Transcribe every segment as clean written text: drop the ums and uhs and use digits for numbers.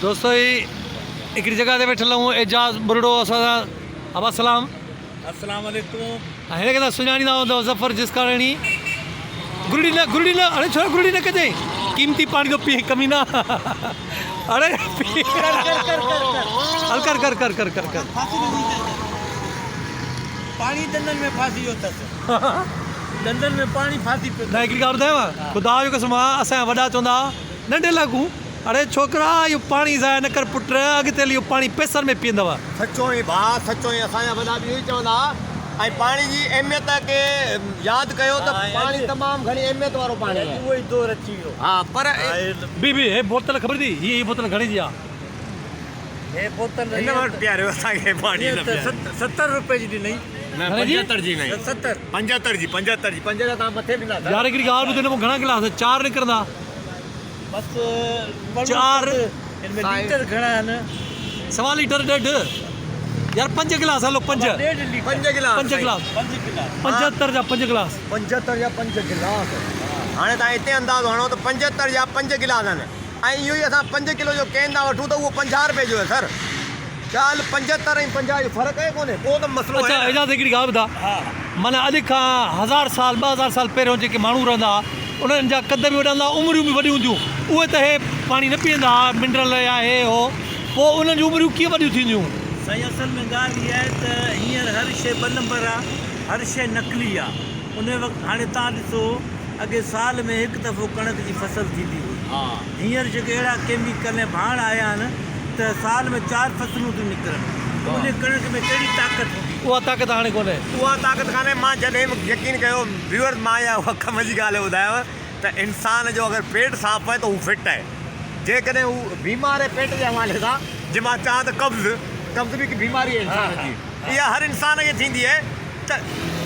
دوستو هي هڪڙي جڳهه تي ويٺل آهيون اعجاز ٻرڙو اسان سان ابا سلام. السلام عليڪم. هن کي تان سڃاڻيندا هوندؤ ظفر جسڪاڻي گرڙي نه گرڙي نه اڙي ڇورا گرڙي نه ڪجي قيمتي پاڻي ٿو پيئين ڪمينا اڙي ڪر ڪر ڪر ڪر ڪر هل ڪر ڪر ڪر ڪر ڪر ڪر ڦاسي ڏني اٿس پاڻي ڏندن ۾ ڦاسي ويو اٿس ڏندن ۾ پاڻي ڦاسي پيو نه هڪڙي ڳالهه ٻڌايانو خدا جو قسم آ اسان جا وڏا چوندا ها ننڍي لاڳون اڙي ڇوڪرا اهو پاڻي ضايع نه ڪر پٽ اڳتي هلي اهو پاڻي پئسن ۾ پيئندؤ. سچو ائين ڀاء سچو ائين اسان جا وڏا به اهو ئي چوندا ها ۽ پاڻي جي اهميت کي ياد ڪيو ته پاڻي تمام گهڻي اهميت وارو پاڻي آهي. اهو ئي دور اچي ويو. ها پر. بي بي هي بوتل خبر ٿي هي هي بوتل گهڻي جي آ. هي بوتل هن وٽ پياريو اسان کي پاڻي نه پياريو. 70 روپيه جي ڏنئي. نه 75 جي ڏنئي. 70. 75 جي 75 جي پنج جا تان مٿي ڏنا يار هڪڙي ڳالهه ٻڌ هن مان گهڻا گلاس چار نڪرندا. بس چار هن ۾ ليٽر گهڻا آهن؟ سوا ليٽر ڏيڍ يار پنج گلاس هلو پنج ڏيڍ ليٽر پنج گلاس پنج گلاس پنج گلاس 75 جا پنج گلاس 75 جا پنج گلاس هاڻي تان هتي اندازو هڻو ته 75 جا پنج گلاس آهن ۽ اهو ئي اسان پنج ڪلو جو ڪين ٿا وٺون ته اهو 50 روپئي جو آهي سر ڳالهه 75 ۽ 50 جو فرق آهي ڪونهي ڪو ته مسئلو آهي اچا اعجاز هڪڙي ڳالهه ٻڌا معنيٰ اڄ کان هزار سال 2000 سال پهريون جيڪي ماڻهو رهندا ها انهن جا قد به وڏا هوندا ها عمريون به وڏيون هونديون اهي ته هي پاڻي نه پيئندا ها منرل يا هي هو پوء انهن جون عمريون ڪيئن وڏيون ٿينديون. سائين اصل ۾ ڳالهه اها آهي ته هينئر هر شيء ٻه نمبر آ هر شيء نقلي آ انهي وقت هاڻي تان ڏسو اڳي سال ۾ هڪ دفعو ڪڻڪ جي فصل ٿيندي هئي هينئر جيڪي اهڙا ڪيميڪل ۽ ڀاڻ آيا آهن ته سال ۾ چار فصلون ٿيون نڪرن ته انهي ڪڻڪ ۾ ڪهڙي طاقت هوندي. اها طاقت هاڻي ڪونهي. اها طاقت ڪانهي مان جڏهن به يقين ڪيو ويورز مان اها ڪم جي ڳالهه ٻڌايانو ته انسان جو اگر پيٽ صاف آهي ته هو فٽ آهي جيڪڏهن هو بيمار آهي پيٽ جي حوالي سان جي مان چوان ته قبض قبض به هڪ بيماري آهي انسان جي اها هر انسان کي ٿيندي آهي ته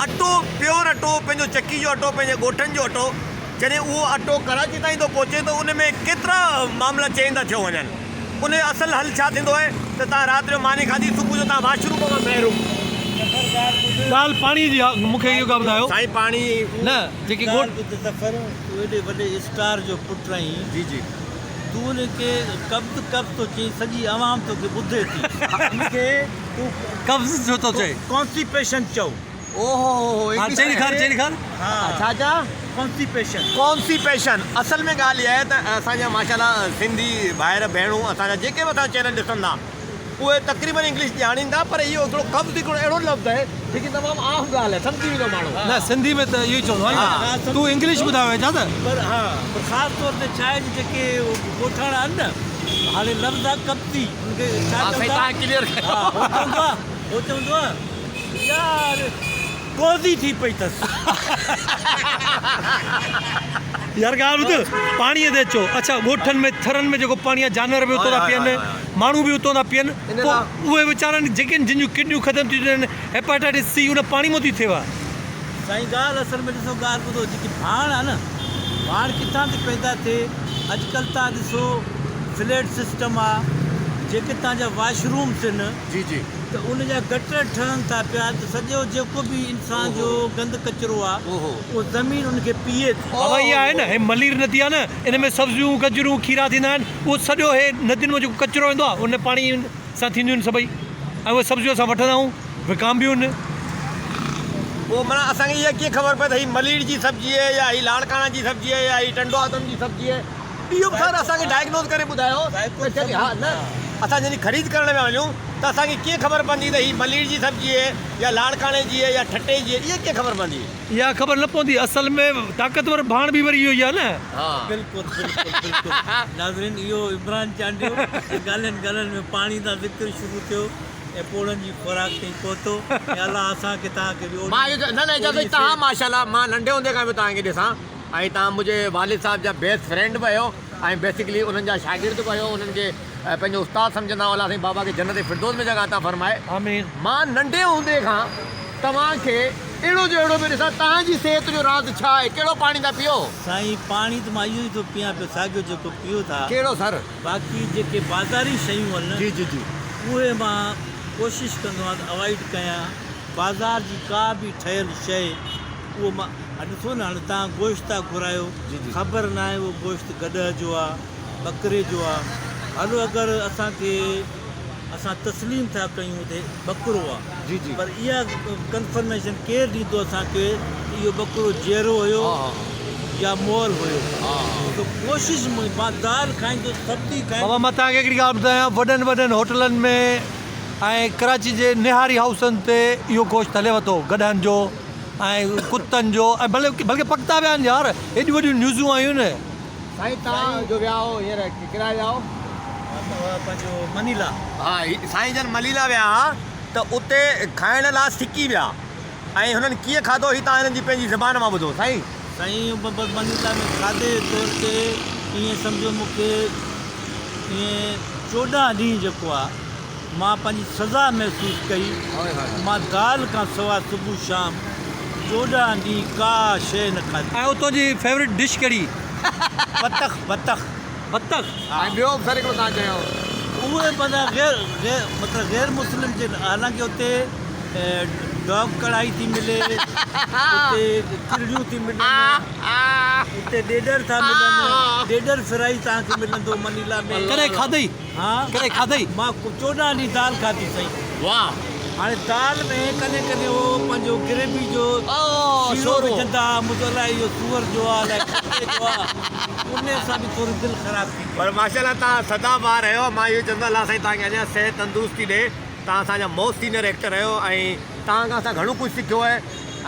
اٽو پيور اٽو پنهنجو چڪي جو اٽو پنهنجي ڳوٺن جو اٽو جڏهن اهو اٽو ڪراچي تائين ٿو پهچي ته ان ۾ ڪيترا معاملا چينج ٿا ٿيو وڃن ان جو اصل حل ڇا ٿيندو آهي ته تان رات جو ماني کاڌي صبح جو تان واش روم مان محروم. ڳالهه پاڻي جي آ مون کي اهو ڳالهه ٻڌايو. سائين پاڻي. نه جيڪي ڳوٺ. ڳالهه ٻڌ ظفر تون ايڏي وڏي اسٽار جو پٽ آهين. جي جي. تون ان کي قبض قبض ٿو چئين سڄي عوام توکي ٻڌي ٿي ان کي تون. قبض ڇو ٿو چئي. ڪانسٽيپيشن چئو. او هو هو هو ها چئي ڏيکار چئي ڏيکار. ها ڇا ڇا؟ ڪانسٽيپيشن. ڪانسٽيپيشن اصل ۾ ڳالهه اها آهي ته اسان جا ماشاء الله سنڌي ڀائر ڀيڻون اسان جا جيڪي به اسان جو چينل ڏسن ٿا اهي تقريبن انگلش ڄاڻين ٿا پر اهو هڪڙو قبض هڪڙو اهڙو لفظ آهي جيڪي تمام عام ڳالهه آهي سمجهي ويندو ماڻهو. نه سنڌي ۾ ته اهو ئي چوندو آهي نه تون انگلش ٻڌايو اعجاز. پر ها پر خاص طور تي ڇا آهي جو جيڪي ڳوٺاڻا آهن نه هاڻي لفظ آهي قبضي ان کي ڇا ها سائين چوندا تهان ڪليئر ڪيو. ها هو چوندو آهي هو چوندو آهي يار ڪوزي ٿي پئي اٿس. يار ڳالهه ٻڌ پاڻي تي اچو اڇا ڳوٺن ۾ ٿرن ۾ جيڪو پاڻي آهي جانور به اتو ٿا پيئن ماڻهو به اتو ٿا پيئن پوء اهي ويچارن جيڪي جن جون ڪڊنيون ختم ٿي ويون آهن هيپاٽائٽس سي ان پاڻي مان ٿي ٿئيو. سائين ڳالهه اصل ۾ ڏسو ڳالهه ٻڌو جيڪي ڀاڻ آهي نه ڀاڻ ڪٿان ٿي پيدا ٿئي اڄڪلهه تان ڏسو فليٽ سسٽم آ جيڪي تان جا واش رومس آهن جي جي. ته ان جا گٽر ٺهن ٿا پيا ته سڄو جيڪو به انسان جو گند ڪچرو آ اهو زمين ان کي پيئي ٿي. بابا اها آهي نه هي ملير ندي آهي نه ان ۾ سبزيون گجرون کيرا ٿيندا آهن اهو سڄو هي ندين مان جيڪو ڪچرو ايندو آهي ان پاڻي سان ٿينديون آهن سڀئي ۽ اهي سبزيون اسان وٺندا آهيون وڪامبيون آهن. پوء معنيٰ اسان کي اها ڪيئن خبر پئي ته هي ملير جي سبزي آهي يا هي لاڙڪاڻا جي سبزي آهي يا هي ٽنڊو آدم جي سبزي آهي. اهو به سر اسان کي ڊائگنوز ڪري ٻڌايو ته جڏهن ها نه اسان جڏهن خريد ڪرڻ پيا وڃون ته اسان کي ڪيئن خبر پوندي ته هي ملير جي سبزي آهي يا لاڙڪاڻي جي آهي يا ٺٽي جي آهي اها ڪيئن خبر پوندي؟ اها خبر نه پوندي اصل ۾ طاقتور ڀاڻ به وري اهو ئي آهي نه. بلڪل بلڪل بلڪل ناظرين اهو عمران چانڊيو ڳالهين ڳالهين ۾ پاڻي تان ذڪر شروع ٿيو ۽ پوڙهن جي خوراڪ تائين پهتو ۽ الله اسان کي توهان کي به مان اهو نه نه اعجاز ڀائي توهان ماشاءالله مان ننڍي هوندي کان به توهان کي ڏسان ۽ توهان منهنجي والد صاحب جا بيسٽ فرينڊ به آهيو ۽ بيسيڪلي انهن جا شاگرد به آهيو انهن کي پنهنجو استاد سمجهندا آهيو الله سائين بابا کي جنت فردوس ۾ جڳهه عطا فرمائي. آمين. مان ننڍي هوندي کان توهان کي اهڙو جو اهڙو پيو ڏسان توهان جي صحت جو راز ڇا آهي ڪهڙو پاڻي ٿا پيئو. سائين پاڻي ته مان اهو ئي ٿو پيئان پيو ساڳيو جيڪو پيئو ٿا. ڪهڙو سر. باقي جيڪي بازاري شيون آهن جي جي جي. اهي مان ڪوشش ڪندو آهيان ته اوائڊ ڪيان بازار جي ڪا به ٺهيل شيء اهو مان ها ڏسو نه هاڻي توهان گوشت ٿا گهرايو خبر ناهي اهو گوشت گڏهه جو آ ٻڪري جو آ هلو اگر اسان کي اسان تسليم ٿا ڪيون ته ٻڪرو آ جي جي پر اها ڪنفرميشن ڪير ڏيندو اسان کي ته اهو ٻڪرو جيئرو هيو يا مئل هيو ته ڪوشش مان دال کائيندس سبزي بابا کائيندس. مان توهان کي هڪڙي ڳالهه ٻڌايان وڏن وڏن هوٽلن ۾ ۽ ڪراچي جي نهاري هائوسن تي اهو گوشت هلي وتو گڏهن جو ۽ ڪتن جو ۽ بلڪه پڪتا ويا آهن يار ايڏيون وڏيون نيوزون آيون آهن. سائين توهان جو ويا هو هينئر ڪيڏانهن ويا هو؟ پنهنجو منيلا. ها سائين جن مليلا ويا ها ته اتي کائڻ لا سڪي ويا ۽ هنن ڪيئن کاڌو هي توهان هنن جي پنهنجي زبان مان ٻڌو سائين. سائين بس منيلا ۾ کاڌي جي طور تي ائين سمجهو مون کي ائين 14 ڏينهن جيڪو آ مان پنهنجي سزا محسوس ڪئي مان دال کان سوا صبح شام 14 ڏينهن ڪا شيء نه کاڌي. ۽ اتو جي فيورٽ ڊش ڪهڙي؟ بطخ بطخ. بطخ. ۽ ٻيو به سر هڪڙو توهان چيو. اهي بندا غير غير مطلب غير مسلم جي حالانڪه اتي ڊاگ ڪڙهائي ٿي ملي اتي ڪرڙيون ٿي ملن اتي ڏيڏر ٿا ملن ڏيڏر فرائي توهان کي ملندو منيلا ۾. ڪڏهن کاڌئي؟ ها ڪڏهن کاڌئي؟ مان 14 ڏينهن دال کاڌي سائين. واھ. هاڻي دال ۾ ڪڏهن ڪڏهن اهو پنهنجو گريوي جو شيرو وجهندا ها منهنجو الائي اهو سوئر جو آ الائي ڪتي جو آ انهي سان به ٿوري دل خراب ٿيندي آ. پر ماشاءالله توهان سدا بهار آهيو مان اهو چوندس الله سائين توهان کي اڃا صحت تندرستي ڏي توهان اسان جا موسٽ سينئر ايڪٽر آهيو ۽ توهان کان اسان گهڻو ڪجهه سکيو آهي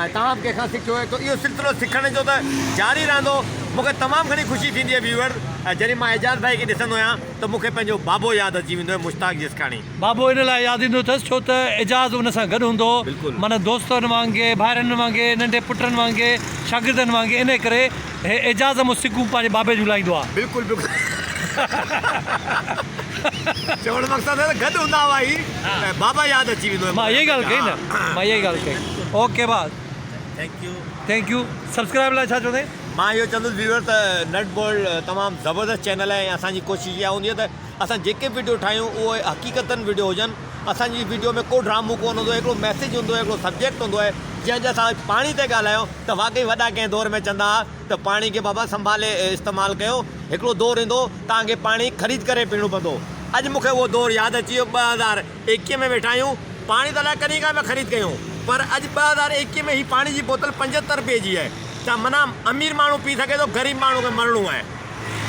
۽ توهان به ڪنهن کان سکيو آهي ته اهو سلسلو سکڻ جو ته جاري رهندو. مون کي تمام گهڻي خوشي ٿيندي آهي ويوئرز جڏهن مان اعجاز ڀائي کي ڏسندو آهيان ته مون کي پنهنجو بابو ياد اچي ويندو آهي مشتاق جسڪاڻي. بابو ان لاء ياد ايندو اٿس ڇو ته اعجاز ان سان گڏ هوندو هو معنيٰ دوستن وانگي، ڀائرن وانگي، ننڍي پٽن وانگي، شاگردن وانگي انهي ڪري هي اعجاز مون سڪون پنهنجي بابي جون لاهيندو آ. بلڪل بلڪل چوڻ مقصد ته گڏ هوندا هئا هي ته بابا ياد اچي ويندو مان اها ئي ڳالهه ڪئي نه مان اها ئي ڳالهه ڪئي اوڪي با thank you. Thank you subscribe لاء ڇا چوندين. مان اهو چوندس ويوئر ته نٽ بولٽ تمام زبردست چينل آهي ۽ اسان جي ڪوشش اها هوندي آهي ته اسان جيڪي به وڊيو ٺاهيون اهي حقيقتن وڊيو هجن اسان جي وڊيو ۾ ڪو ڊرامو ڪونه هوندو آهي هڪڙو ميسيج هوندو آهي هڪڙو سبجيڪٽ هوندو آهي جيئن اڄ اسان پاڻي تي ڳالهايو ته واقعي وڏا ڪنهن دور ۾ چوندا ها ته پاڻي کي بابا سنڀالي استعمال ڪيو، هڪڙو دور ايندو توهان کي پاڻي خريد ڪري پيئڻو پوندو. اڄ مون کي اهو دور ياد اچي ويو، 2021 ۾ ويٺا آهيون، پاڻي ته الائي ڪڏهن کان پيا خريد ڪيون، پر اڄ 2021 ۾ هي پاڻي جي بوتل 75 رپئي جي آهي ته معنيٰ امير ماڻهو پي سگهي ٿو، غريب ماڻهو کي مرڻو آهي.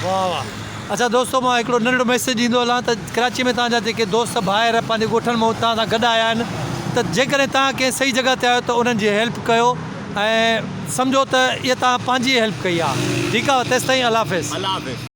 واه واه اڇا دوستو مان هڪڙو ننڍڙو ميسيج ڏيندو هلان ته ڪراچي ۾ توهان جا جيڪي دوست ڀائر پنهنجي ڳوٺن مان توهان سان گڏ آيا آهن ته جيڪڏهن توهان ڪنهن صحيح جڳهه تي آهيو ته انهن جي هيلپ ڪيو ۽ سمجهو ته اها توهان پنهنجي هيلپ ڪئي آهي ٺيڪ آهي تيستائين الله حافظ. الله حافظ.